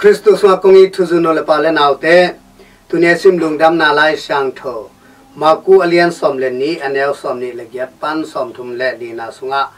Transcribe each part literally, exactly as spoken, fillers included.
Khristu sungah kong it thuzui nu le pa le naute, tuni a sim Lungdamna Lai Siangtho Marku a lian sawm le nih, a neu sawm nih le giat pan sawm thum le nihna sungah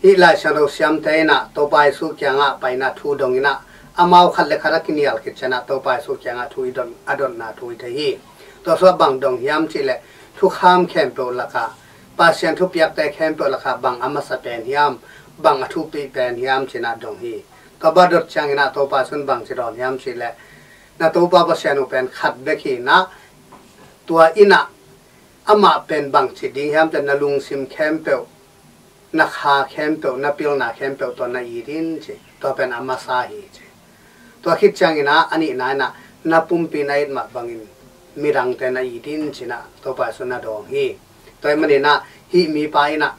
hih Lai Siangtho siamte in ah Topa Jesu kiangah paina thu dong in ah, amau khat le khat a kinial khit ciangin ah Topa Jesu kiangah thu i don, a dotna thu i thei hi. Tua sungah bang dong hiam cih leh, thukham khempeuh lakah, Pasian thupiakte khempeuh lakah bang a masa pen hiam, bang a thupi pen hiam ci-in ah dong hi. Tua bang dot ciangin ah Topa Jesu in bang ci dawn hiam cih leh, na Topa Pasian uh pen khat bek hi in ah, tua in ah amah pen bang ci ding hiam cih leh, na lungsim khempeuh, na kha khempeuh, na pilna khempeuh tawh na it in ci. Tua pen a masa hi ci. Tua khit ciangin ah a nihna in ah, na pumpi na it mah bangin midangte na it in ci-in ah Topa Jesu in ah dawng hi. Tua ahih manin ah hih mipa in ah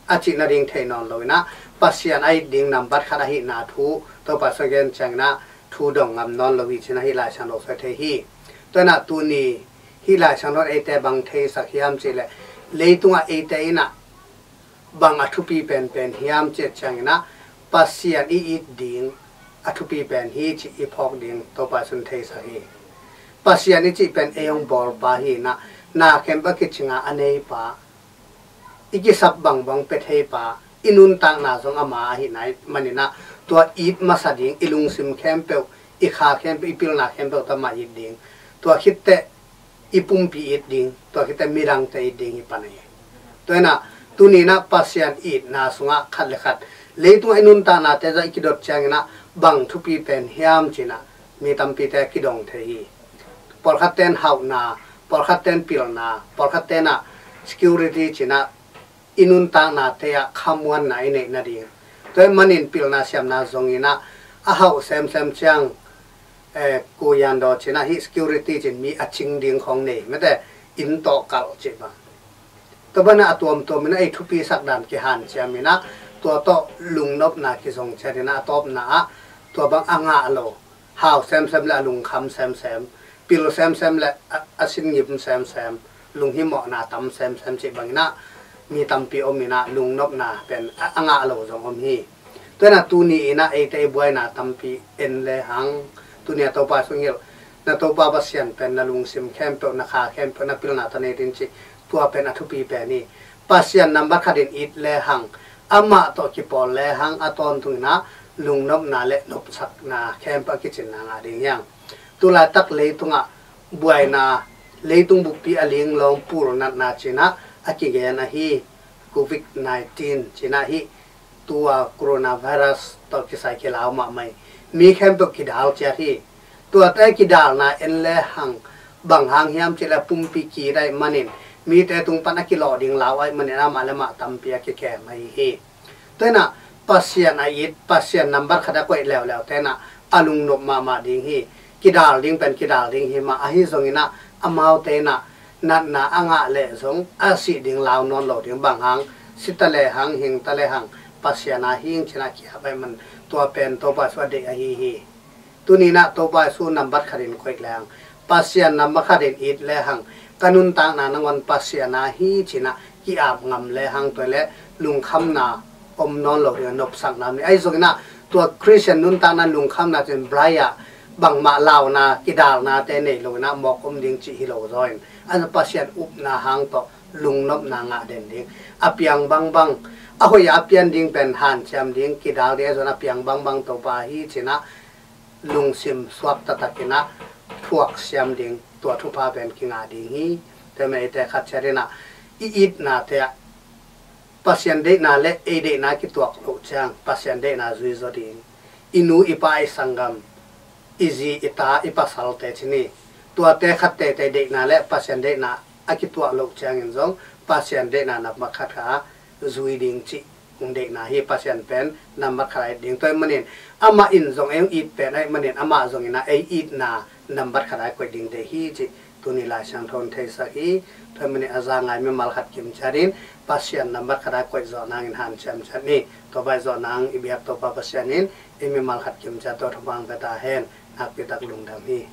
a cih nading thei nawn lo in ah, Pasian a it ding nambat khat ahihna thu Topa Jesu in a gen ciangin ah thu dong ngam nawn lo hi ci-in ah hih Lai Siangtho sung thei hi. Tua in ah tuni hih Lai Siangtho in eite bang theisak hiam cih leh, leitungah eite in ah bang a thupi penpen hiam cih ciangin ah, Pasian i it ding a thupi pen hi cih i phawk ding Topa Jesu in theisak hi. Pasian i cih pen ei hong bawlpa hi in ah, na khempeuh a kicing a a neipa, i kisap bangbang pia theipa, i nuntakna zong ama ahihna manin ah, tua it masa ding, i lungsim khempeuh, i kha khempeuh, i pilna khempeuh tawh amah it ding. Tua khit teh i pumpi it ding, tua khit teh midangte it ding hi pan ahi. Tua in ah tuni in ah Pasian itna sungah khat le khat, leitungah i nuntaknate zong i kidot ciangin ah bang thupi pen hiam ci-in ah mi tampite kidong thei hi. Pawlkhatte in hauhna, pawlkhatte in pilna, pawlkhatte in ah security ci-in ah i nuntaknate ah khamuanna i neih nading. Tua ahih manin pilna siamna zong in ah, a hauh semsem ciang, eh, kuyandaw ci-in ah hih security ci-in mi a cing ding khong nei mate, inn tawh kalh cih bang. Tua bang in ah a tuamtuam in ah ei thupisak dan kihanciam in ah, tua tawh lungnopna kizong ciat in ah, a tawpna ah tua bang a ngah lo, hau semsem le a lungkham semsem, pil semsem le a, a sinngim semsem, lunghimawhna tam semsem cih bang in ah mi tampi om in ah, lungnopna pen a, a ngah lo zong om hi. Tua in ah tuni in ah eite i buaina tampi en lehang, tuni a Topa Jesu hong hilh, na Topa Pasian pen na lungsim khempeuh, na kha khempeuh, na pilna tawh na it in ci. Tua pen a thupi pen hi. Pasian nambat khat in it lehang, amah tawh kipawl lehang, a tawntung in ah lungnopna le nopsakna khempeuh a kicinna ngah ding hi hang. Tulaitak leitungah buaina, leitung buppi a linglawng pulnatna ci-in ah a kigen ahi, covid nineteen ci-in ah hih tua coronavirus tawh kisai kilau mahmah hi. Mi khempeuh kidal ciat hi. Tuate kidalna en lehang, bang hang hiam cih leh pumpi ki-it ahih manin, mite tung pan a kilawh ding lau ahih manin amah le amah tampi a kikem ahi hi. Tua in ah Pasian a it, Pasian nambat khat a koih leuleu te in ah a lungnop mahmah ding hi. Kidal ding pen kidal ding hi mah, ahi zongin ah amaute in ah natna a ngah leh zong a sih ding lau nawn lo ding, bang hang, si ta lehang, hing ta lehang, Pasian a hing ci-in ah ki-ap ahih man, tua pen Topa Jesu a deih ahi hi. Tuni in ah Topa Jesu nambat khat in koih lehang, Pasian nambat khat in it lehang, ka nuntakna nangawn Pasian a hi ci-in ah ki-ap ngam lehang, tua leh lungkhamna om nawn lo ding, nopsakna om ding. Ahi zongin ah tua Khristian nuntakna lungkhamna ci-in bright ah bangmah launa, kidalnate nei lo in ah mawk om ding cih hi lo zaw in, a Pasian upna hang tawh lungnopna ngah den ding. A piang bangbang, a hoih a pian ding pen hanciam ding, kidal ding, ahi zongin a piang bangbang Topa hi ci-in ah lungsim suak taktak in ah thuak siam ding, tua thupha pen kingah ding hi. Tua ahih manin eite khat ciat in ah i itnate ah Pasian deihna le ei deihna kituak loh ciang, Pasian deihna zui zaw ding. I nu, i pa, i sanggam, i zi, i ta, i pasalte ci ni, tuate khat teitei deihna le Pasian deihna a kituak loh ciangin zong Pasian deihna nambat khat kha zui ding cih hong deihna hi. Pasian pen nambat khat a it ding. Tua ahih manin amah in zong ei hong it pen ahih manin amah zongin ah ei itna nambat khat a koih ding deih hi cih tuni Lai Siangtho in theisak hi. Tua ahih manin a za ngai mimal khat kim ciat in Pasian nambat khat a koih zawh nangin hanciam ciat ni. Tua bang i zawh nang i biak Topa Pasian in ei mimal khat kim ciat tawh thupha hong pia ta hen. Nakpi tak lungdam hi.